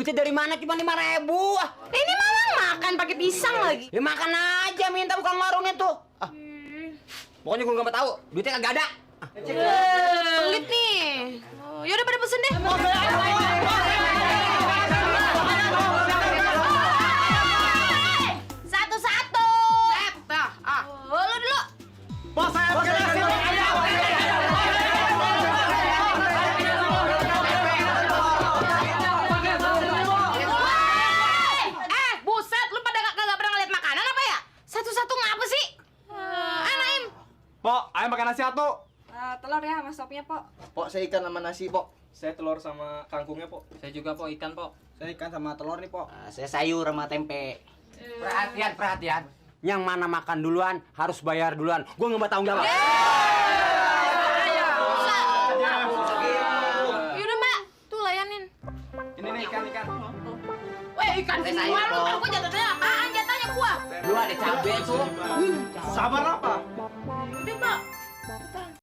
Duitnya dari mana cuma 5.000? Ini mama makan pakai pisang lagi. Ya makan aja, minta bukan warungnya tuh. Pokoknya gue gak mau tahu. Duitnya kagak ada. Pelit nih. Yaudah pada pesen deh. Satu-satu. Lu dulu. Bos, saya pakai nasi. Buset, lu pada kagak pernah ngeliat makanan apa ya? Satu-satu ngapa sih? Naim. Pok, ayam makan nasi satu. Telur ya sama sopnya, Pok. Pok, saya ikan sama nasi, Pok. Saya telur sama kangkungnya, Pok. Saya juga, Pok, ikan, Pok. Saya ikan sama telur nih, Pok. Saya sayur sama tempe. Perhatian. Yang mana makan duluan harus bayar duluan. Gue nggak mau tanggung jawab. Yaudah, Mbak. Tuh layanin. Ini nih ikan. Weh, ikan Saya semua sayur, lu. Pok. Kan gua jatuhnya apaan? Jatahnya gua. Lu ada cabai tuh. Sabar apa? Udah, Mbak.